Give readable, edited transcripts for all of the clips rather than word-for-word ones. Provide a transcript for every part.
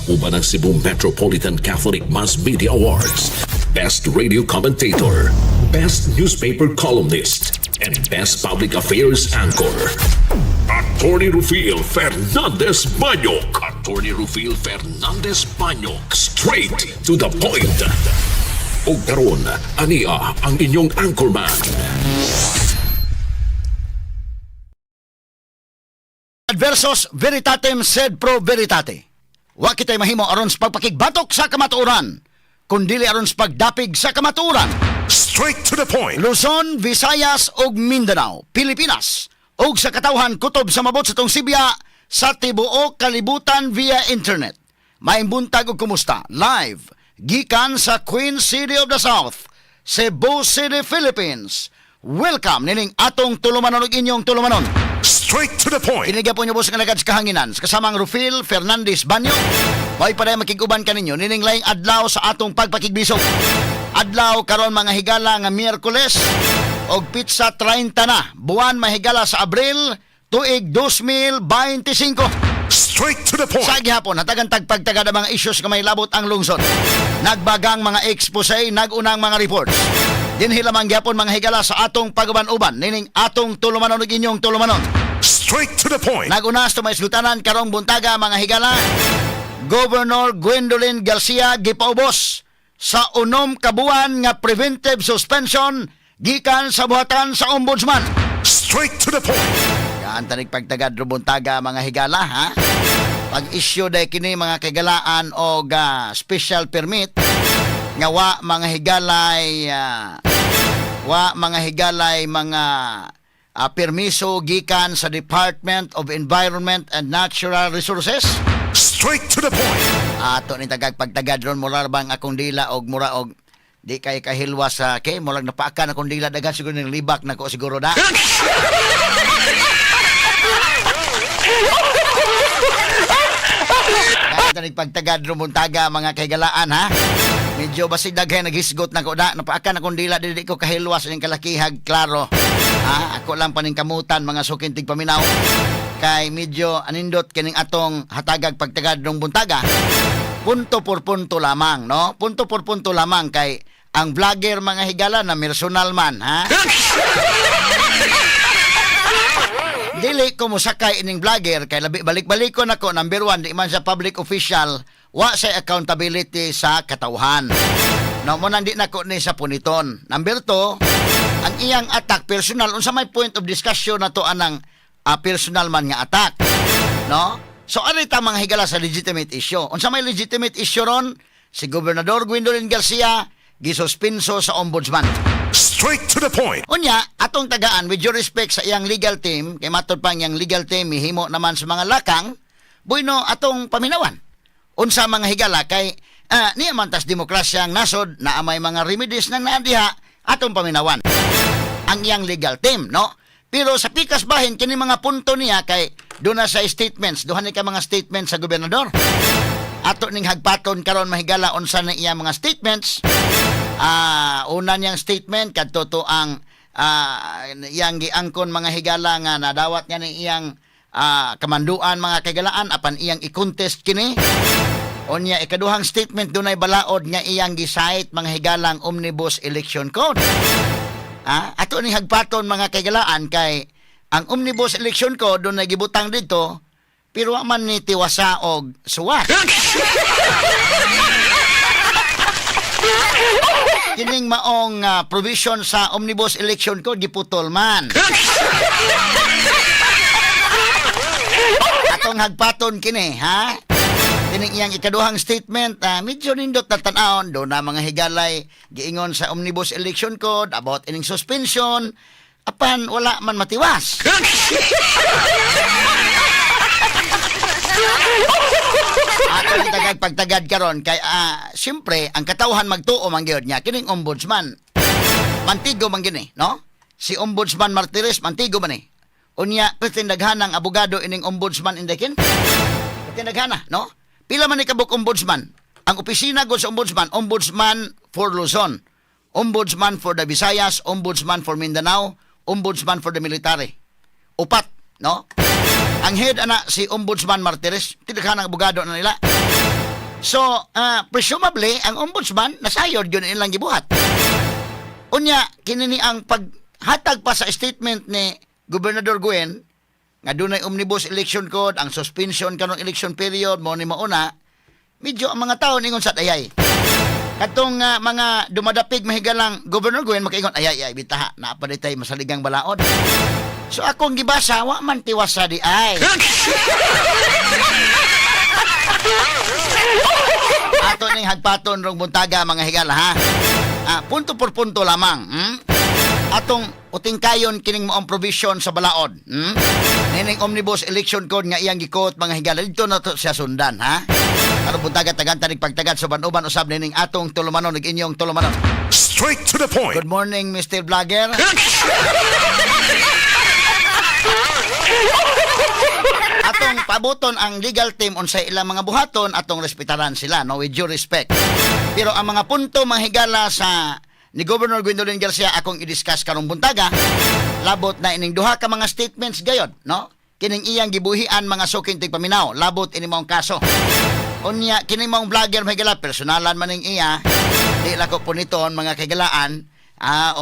Uban ang Cebu Metropolitan Catholic Mass Media Awards, Best Radio Commentator, Best Newspaper Columnist, and Best Public Affairs Anchor. Attorney Rufil Fernandez Banyok. Attorney Rufil Fernandez Banyok. Straight to the point. Ug karon, ania ang inyong anchorman. Versus veritatem sed pro veritate. Wa kitay mahimo aron sa pagpakigbatok sa kamatuoran, kundili aron sa pagdapig sa kamatuoran. Straight to the point. Luzon, Visayas ug Mindanao, Pilipinas. Ug sa katawhan kutob sa mabot sa tong Sibya sa tibuok kalibutan via internet. Maayong buntag ug kumusta? Live gikan sa Queen City of the South, Cebu City, Philippines. Welcome nining atong tulumanon ug inyong tulumanon. Straight to the point. Kini gyapon inyong nga alagad sa kahanginan sa kasamang Rufil Fernandez Banyo. May paday makig-uban kaninyo nining laing adlaw sa atong pagpakigbisog. Adlaw karon, mga higala, nga Miyerkules og petsa 30 na buwan, mahigala, sa Abril, tuig 2025. Straight to the point. Sa gihapon, hatagan tagpagtagad ang mga issues nga may labot ang lungsod. Nagbagang mga expose, nagunang mga reports. Dinhi lamang gihapon, mga higala, sa atong paguban-uban nining atong tulumanon ug inyong tulumanon. Straight to the point. Naguna sa maisgutanan karong buntaga, mga higala, Governor Gwendolyn Garcia gipaubos sa 6 ka buwan nga preventive suspension gikan sa buhatan sa ombudsman. Straight to the point. Gaan tanig pagtagad ro buntaga, mga higala, ha. Pag-issue day kini, mga kagalaan, og special permit nga wa mga higalay wa mga higalay mga permiso gikan sa Department of Environment and Natural Resources. Straight to the point. Ato ni tagag pagtagad ron, mura bang akong dila og mura og di kay kahilwa sa kay murag napaakan akong dila, daghan siguro ning libak nako siguro da. Kaya tanig pagtagad ron buntaga, mga kahigalaan, ha. Medyo basig daghay naghisgot nako da, napaakan akong dila, dili ko kahilwa sa ning kalakihag klaro. Ha, ako lang paning kamutan, mga suking tigpaminaw. Kay medyo anindot kining atong hatagag pagtagad rong buntaga. Punto por punto lamang, no? Punto por punto lamang kay ang vlogger, mga higala, na personal man, ha? Dili ko mosakay ining vlogger kay labi balik-balik ko nako, number one, di man siya public official, wa sa accountability sa katawhan. No mo nang di nako ni sa puniton. Number two, ang iyang attack personal, unsa may point of discussion na to anang personal man nga attack, no? So ari ta, mga higala, sa legitimate issue. Unsa may legitimate issue ron? Si Gobernador Gwendolyn Garcia gisuspinso sa ombudsman. Straight to the point. Unya, atong tagaan with due respect sa iyang legal team, kay matod pa ang iyang legal team mihimo naman sa mga lakang, bueno, atong paminawan. Unsa, mga higala, kay niya man tas demokrasya ang nasod na may mga remedies nang naa diha, atong paminawan ang iyang legal team, no? Pero sa pikas bahin kini mga punto niya kay doon na sa statements, duha ni ka mga statements sa gobernador. Ato ning hagpaton karon, mahigala, unsa na iya mga statements. Una niyang statement kadto to ang iyang giangkon, mga higala, nga nadawat niya ni iyang kamanduan, mga kagalaan, apan iyang i-contest kini. Unya, ikaduhang statement, dunay balaod nga iyang gi-cite, mga higalang Omnibus Election Code. Ato ni hagpaton, mga kagalaan, kay ang Omnibus Election Code dunay gibutang dito pero wa man ni tiwasa og suwat. Kining maong provision sa Omnibus Election Code giputol man. Atong hagpaton kini, ha? Kining iyang ikaduhang statement, medyo nindot na tan-awon do na, mga higalay, giingon sa Omnibus Election Code about ining suspension apan wala man matiwas. Ato ni tagag pagtagad karon kay siyempre ang katawhan magtuo man gyud niya kining ombudsman. Mantigo man gini, no? Si Ombudsman Martires mantigo man eh. Unya pertindaghan ang abogado ining ombudsman indekin. Pertindaghana, no? Pila man ni kabuk ombudsman? Ang opisina gud sa ombudsman, Ombudsman for Luzon, Ombudsman for the Visayas, Ombudsman for Mindanao, Ombudsman for the military. Upat, no? Ang head ana si Ombudsman Martires, tindaghana ang abogado na nila. So, presumably, ang ombudsman, nasayod yun ilang gibuhat. Unya, kini ni ang paghatag pa sa statement ni Gobernador Gwen, nga dunay omnibus election code, ang suspension kanong election period, mo ni mauna, medyo ang mga tao ningon sa ayay. Katong mga dumadapig mahigalang Governor Gwen makaingon, "Ayay, ay bitaha naa pa ditay masaligang balaod." So akong gibasa, wa man tiwasa di ay. Ato ning hagpaton rong buntaga, mga higala, ha. Punto por punto lamang. Atong utingkayon kining maong provision sa balaod. Nining omnibus election code nga iyang gikot, mga higala, dito na to siya sundan, ha. Karong buntaga, tagan tanig pagtagad sa uban-uban usab nining atong tulumanon ug inyong tulumanon. Straight to the point. Good morning, Mr. Vlogger. Atong pabuton ang legal team unsay ilang mga buhaton, atong respetaran sila, no, with due respect. Pero ang mga punto, mga higala, sa ni Governor Gwendolyn Garcia akong i-discuss karong buntaga, labot na ining duha ka mga statements gayod, no? Kining iyang gibuhian, mga suking tigpaminaw, labot ini maong kaso. Unya kini maong vlogger, mga higala, personalan man ning iya, di lako puniton, mga kahigalaan,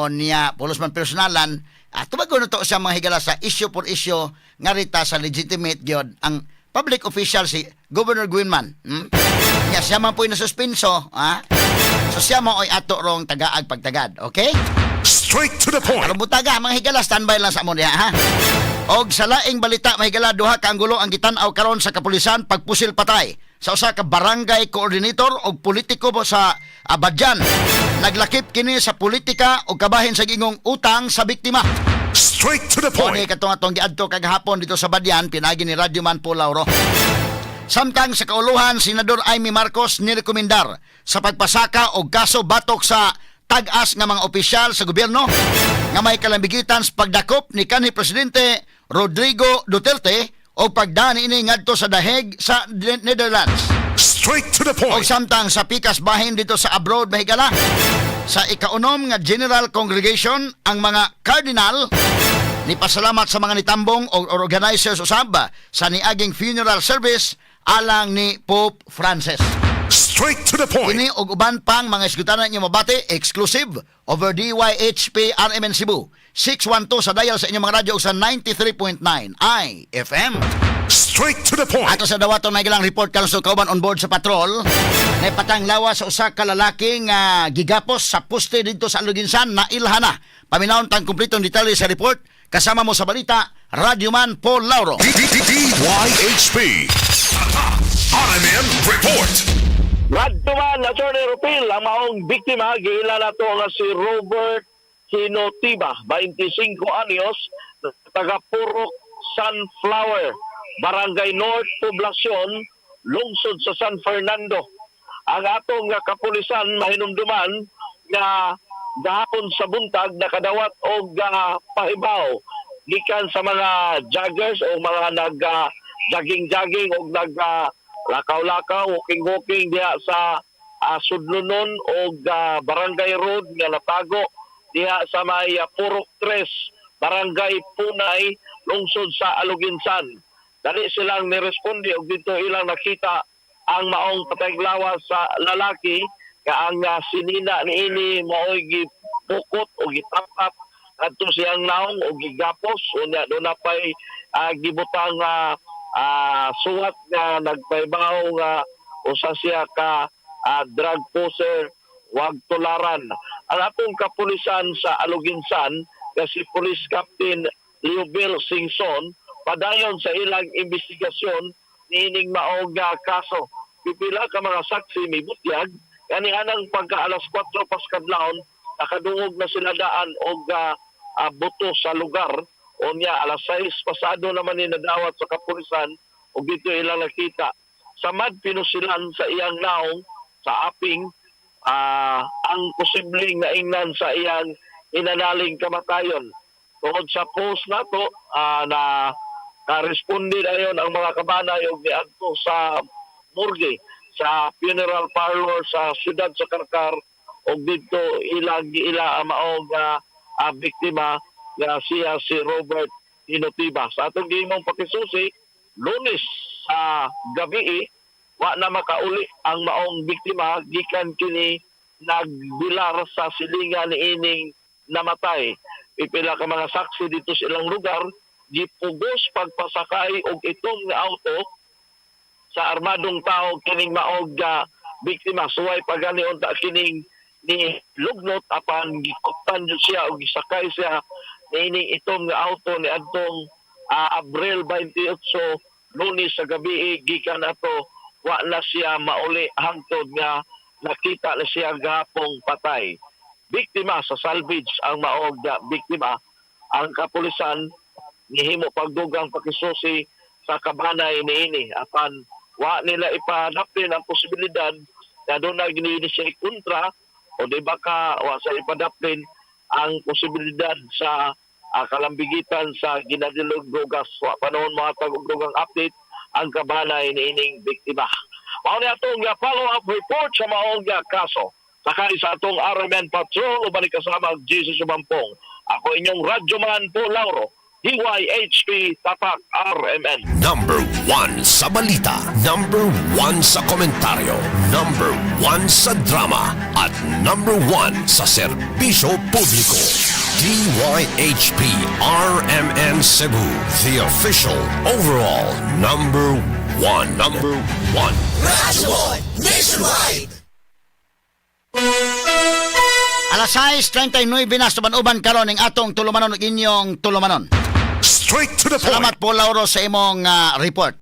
unya pulos man personalan, tubagon na to siya, mga higala, sa issue por issue nga rita sa legitimate gyud ang public official si Governor Gwen man. Nya siya man po'y nasuspenso, ha? So siya mo oy ato rong tagaag pagtagad, okay? Straight to the point. Karong buntaga, mga higala, standby lang sa amon diha, ha. Og sa laing balita, mga higala, duha ka anggulo ang gitan-aw karon sa kapulisan pagpusil patay sa usa ka barangay coordinator og politiko sa Abadyan. Naglakip kini sa politika og kabahin sa gingong utang sa biktima. Straight to the Kuni point. Katong atong giadto kagahapon dito sa Badyan, pinagi ni Radyo Man po Lauro. Samtang sa kauluhan, Senador Imee Marcos nirekomendar sa pagpasaka og kaso batok sa tag-as nga mga opisyal sa gobyerno nga may kalambigitan sa pagdakop ni kanhi Presidente Rodrigo Duterte o pagdani ini ngadto sa Daheg sa Netherlands. Straight to the O point. samtang sa pikas bahin dito sa abroad, mahigala, sa ikaunom nga General Congregation ang mga cardinal ni pasalamat sa mga nitambong o organizers usab sa niaging funeral service alang ni Pope Francis. Straight to the point. Kini og uban pang mga isgutanan inyo mabati exclusive over DYHP RMN Cebu 612 sa dial sa inyong mga radyo ug sa 93.9 IFM. Straight to the point. Ato sa dawaton may gilang report karon sa kauban on board sa patrol. Naipatang lawas sa usa ka lalaki nga gigapos sa poste didto sa Aloguinsan, nailhan na. Paminawon tang kumpletong detalye sa report kasama mo sa balita, Radyoman Paul Lauro. DYHP. RMN Report. Ngadtuman, Attorney Rupil, ang maong biktima, giila na to nga si Robert Hinotiba, 25 anyos, taga Purok Sunflower, Barangay North Poblacion, lungsod sa San Fernando. Ang atong nga kapulisan mahinumduman nga gahapon sa buntag nakadawat og pahibaw gikan sa mga joggers o mga nag jogging-jogging o nag lakaw-lakaw, walking-walking diha sa Sudlunon o Barangay Road nga natago diha sa may Purok Tres, Barangay Punay, lungsod sa Aloguinsan. Dali silang niresponde og dito ilang nakita ang maong patayng lawas sa lalaki nga ang sinina niini maoy gipukot o gitap-tap adto siyang naong o gigapos. Unya doon na pay gibutang suwat nga nagpaybaw nga usa siya ka drug poser, wag tularan. Ang atong kapulisan sa Aloguinsan nga si Police Captain Leobel Singson padayon sa ilang investigasyon niining maong kaso. Pipila ka mga saksi mibutyag kani anang pagka alas 4 pas kadlawon nakadungog na sila daan og buto sa lugar. Unya alas 6 pasado naman ni nadawat sa kapulisan ug dito ilang nakita samad pinusilan sa iyang naong sa aping ang posibleng naingnan sa iyang inanaling kamatayon. Tungod sa post nato na karesponde ayon ang mga kabanay og niadto sa morgue sa funeral parlor sa siyudad sa Carcar og didto ilang giila ang maong biktima nga siya si Robert Hinotiba. Sa atong gihimong pakisusi, Lunes sa gabi. Wa na makauli ang maong biktima gikan kini nagbilar sa silingan niining namatay. Pipila ka mga saksi dito sa ilang lugar gipugos pagpasakay og itom nga auto sa armadong tao kining maog biktima. Suway pagani unta kining ni lugnot, apan gikuptan jud siya og gisakay siya niining itom nga auto ni adtong Abril 28, Lunes sa gabi. Gikan ato, wa na siya mauli hangtod nga nakita na siya gahapong patay. Biktima sa salvage ang maog nga biktima. Ang kapulisan nihimo pagdugang pakisusi sa kabanay niini, apan wa nila ipadapin ang posibilidad na doon na gini siya kontra o di baka wa sa ipadapin ang posibilidad sa kalambigitan sa ginadilog drogas. Wa pa noon mga og dugang update ang kabanay niining biktima. Mao ni atong follow-up report sa maong kaso. Sakay sa atong RMN Patrol uban ni kasama ang Jesus Sumampong. Ako inyong radyoman po Lauro, DYHP Tapak RMN. Number 1 sa balita, number 1 sa komentaryo, number 1 sa drama, at number 1 sa serbisyo publiko. DYHP RMN Cebu, the official overall number 1. Number 1. Radyo Nationwide. Alas 6:39 na sa uban karon ning atong tulumanon ug inyong tulumanon. Straight to the point. Salamat po, Lauro, sa imong report.